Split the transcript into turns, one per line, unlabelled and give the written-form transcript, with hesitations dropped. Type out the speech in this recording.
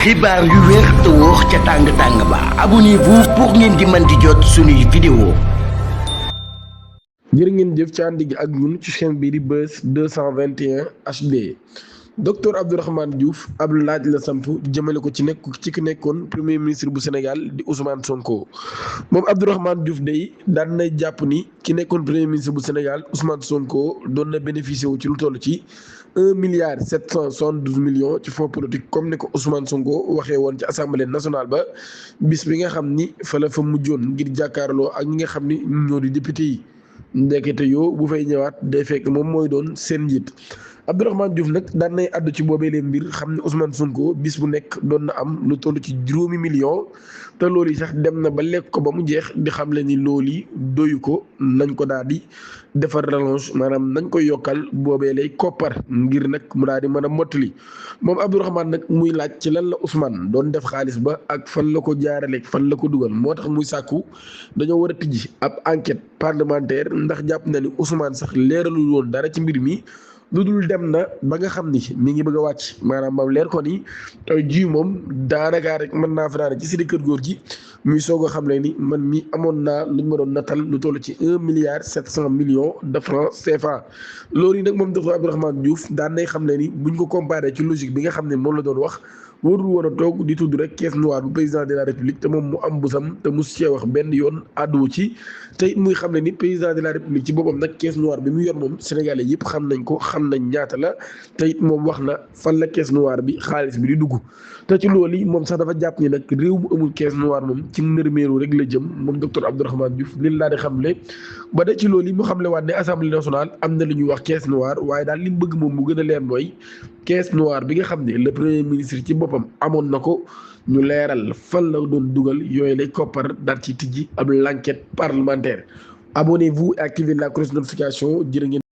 xibaar yu wér te wóor ca tàng ba abonnez-vous pour ngeen di mën di jot suñuy vidéo.
jërë ngeen jëf ci ànd gi ak ñun ci chaîne bii di Buzz 221 HD. docteur Abdourahmane Diouf ab laaj la samp jëmale ko ci ki nekkoon premier ministre bu Sénégal di Ousmane Sonko moom Abdourahmane Diouf day daan na jàpp ni ki nekkoon premier ministre bu Sénégal Ousmane Sonko doon na bénéficié wu ci lu toll ci 1,772 milliard ci fonds politique comme ne ko Ousmane Sonko waxee woon ci assemblée nationale ba bis bi nga xam ni fa la fa mujjoon ngir jàkkaarloo ak ñi nga xam ni ñoo di député yi. ndekete yoo bu fay ñëwaat day fekk moom mooy doon seen njiit Abdourahmane Diouf nag daan nay àddu ci boobee leen mbir xam ne Ousmane Sonko bis bu nekk doon na am lu toll ci 5 millions te loolu yi sax dem na ba lekk ko ba mu jeex di xam le ni loolu yi doyu ko nañ ko daal di defar rallonge maanaam nañ koy yokkal boobee lay koppar ngir nag mu daal di mën a mottali moom Abdourahmane nag muy laaj ci lan la Ousmane doon def xaalis ba ak fan la ko jaarale fan la ko dugal moo tax muy sàkku dañoo war a tijji ab enquête parlementaire ndax jàpp na ni Ousmane sax leeralul woon dara ci mbir mi lu dul dem na ba nga xam ni mi ngi bëgg a wàcc maanaam moom leer ko ni tey jii moom daanaka rek mën naa fanaan ci si kër góor gi muy soog a xam le ni man mi amoon naa lu ma doon natal lu toll ci 1,7 milliard de francs CFA. loolu yi nag moom docteur Abdourahmane Diouf daan nay xam le ni buñ ko comparé ci logique bi nga xam ne moom la doon wax. warul woon a toog di tudd rek caisse noire bu président de la république te moom mu am busam te mu cee wax benn yoon àdduwu ci te it muy xam ne ni président de la république ci boppam nag caisse noire bi mu yor moom sénégalais yëpp xam nañ ko xam nañ ñaata la te it moom wax na fan la caisse noire bi xaalis bi di dugg te ci loolu yi moom sax dafa jàpp ni nag réew mu amul caisse noire moom ci nërmeeru rek la jëm moom docteur Abdourahmane Diouf li laa di xamle ba de ci loolu yi mu xamle waat ne assemblée nationale am na lu ñuy wax caisse noire waaye daal li mu bëgg moom mu gën a leer mooy caisse noire bi nga xam ne le premier ministre ci boppam amoon na ko ñu leeral fan la doon dugal yooyu lay koppar daal ci tijji ab l'enquête parlementaire. Abonnez-vous et activez la cloche de notification jërë ngeen